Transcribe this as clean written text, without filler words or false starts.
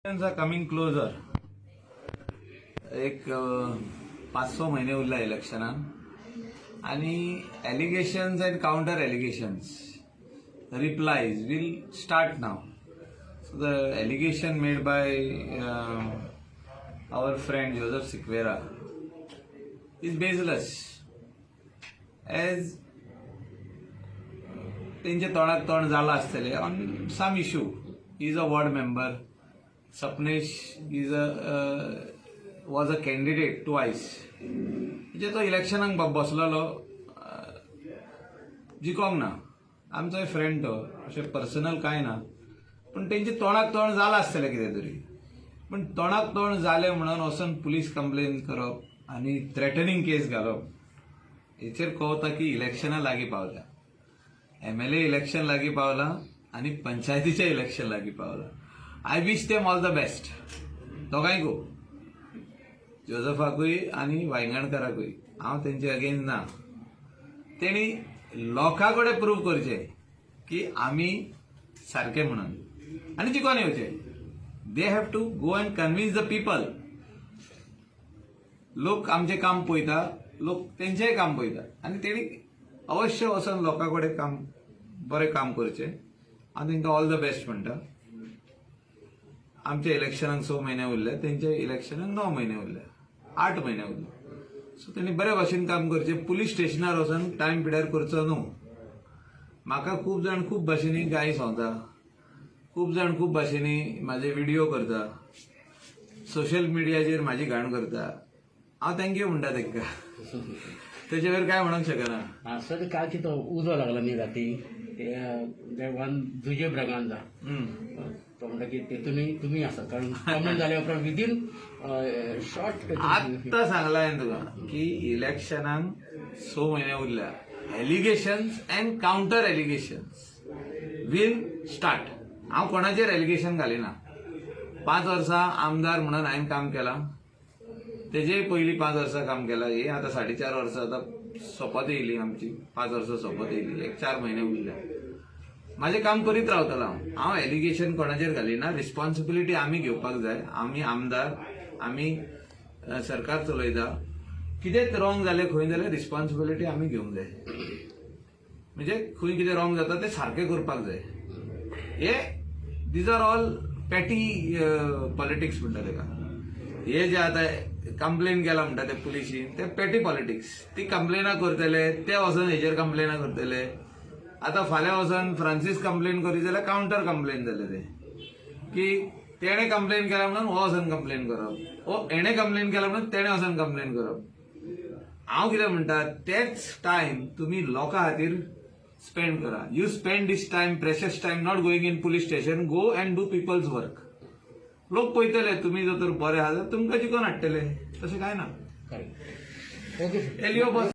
Are coming closer. एक 5-6 म्हयने उरला इलेक्शनाक आनी allegations and counter allegations, replies will start now. So the allegation made by our friend Joseph Sequeira is baseless, as तेंच्या तोंडाक तोंड जालां आसतलें on some issue. Is a ward member. Sapnesh is a was a candidate twice. म्हणजे तो इलेक्शनाक बसलेलो, जिकोंक ना. आमचोय फ्रेंड तो, अशें पर्सनल कांय ना, पूण तेंचे तोंडाक तोंड जालां आसतलें कितें तरी. पूण तोंडाक तोंड जालें म्हणून वचून पुलीस कंप्लेन करप आनी थ्रेटनिंग केस घालप, हेचेर कळता की इलेक्शनां लागीं पावल्या. एमएलए इलेक्शन लागीं पावलां आनी पंचायतीचें इलेक्शन लागीं पावलां. I wish them all the best, दोगांयकू, जोजफाकूय आनी वायंगणकाराकूय. हांव तेंचे अगेन्स्ट ना. तेणी लोकां कडेन प्रूव करचें की आमी सारके म्हणून आनी जिकोन येवचे. They have to go and convince the people. लोक आमचें काम पळयता, लोक तेंचेय काम पळयता आनी तेणी अवश्य वचून लोकां कडेन काम, बरें काम करचें. हांव तांकां ऑल the best म्हणटा. आमच्या इलेक्शनाक 6 म्हयने उरले, तेंच्या इलेक्शनाक 9 म्हयने उरले, 8 म्हयने उरले. सो तेणी बरे भाशेन काम करचें. पुलीस स्टेशनार वचून टायम पिड्यार करचो न्हू. म्हाका खूब जाण खूब भाशेनी गाळी संवता, खूब जाण खूब भाशेनी म्हाजे व्हिडिओ करता, सोशल मिडियाचेर म्हाजी घाण करता. हांव thank you म्हणटा तांकां. तेचे वयर काय म्हणूंक शकना. हा सर, काल कितें उजो लागला न्ही राती ते वन जुजे ब्रागांजा. तो म्हणटा की तेतूनय तुमी आसा, कारण कंप्लेन जाल्या उपरांत विदीन शॉर्ट आत्तां सांगला हांवें तुका की इलेक्शनाक 6 म्हयने उरल्या. Allegations and counter allegations will start. हांव कोणाचेर एलिगेशन घालिना. 5 वर्सां आमदार म्हणून हांवें काम केलां. तेजे पयलीं 5 वर्सां काम केलां. ही आतां 4.5 वर्सां आतां सोंपत येयली आमची. 5 वर्सां सोंपत येयली, एक 4 म्हयने उरल्या. म्हाजें काम करीत रावतलो हांव. हांव एलिगेशन कोणाचेर घालिना. रिस्पॉन्सिबिलिटी आमी घेवपाक जाय. आमी आमदार, आमी सरकार चलयता. कितेंच रॉंग जालें खंय जाल्यार रिस्पॉन्सिबिलिटी आमी घेवंक जाय. म्हणजे खंय कितें रॉंग जाता तें सारकें करपाक जाय. हे these are all petty politics म्हणटा तेका. हे जे आतां कंप्लेन केला म्हणटा ते पुलिशीन, ते पेटी पॉलिटिक्स. ती कंप्लेनां करतले, ते वचून हेजेर कंप्लेनां करतले. आतां फाल्यां वचून फ्रांसीस कंप्लेन करीत जाल्यार कावंटर कंप्लेन जाले ते, की तेणे कंप्लेन केला म्हणून हो वचून कंप्लेन करप, हो हेणे कंप्लेन केला म्हणून तेणे वचून कंप्लेन करप. हांव कितें म्हणटा, तेच टायम तुमी लोकां खातीर स्पेंड करा. You spend this time, precious time, not going in police station. Go and do people's work. लोक पळयतले, तुमी जर तर बरे आहा जाल्यार तुमकां जिखोवन हाडटले. तशें कांय ना. Okay sir. एलिओ बस.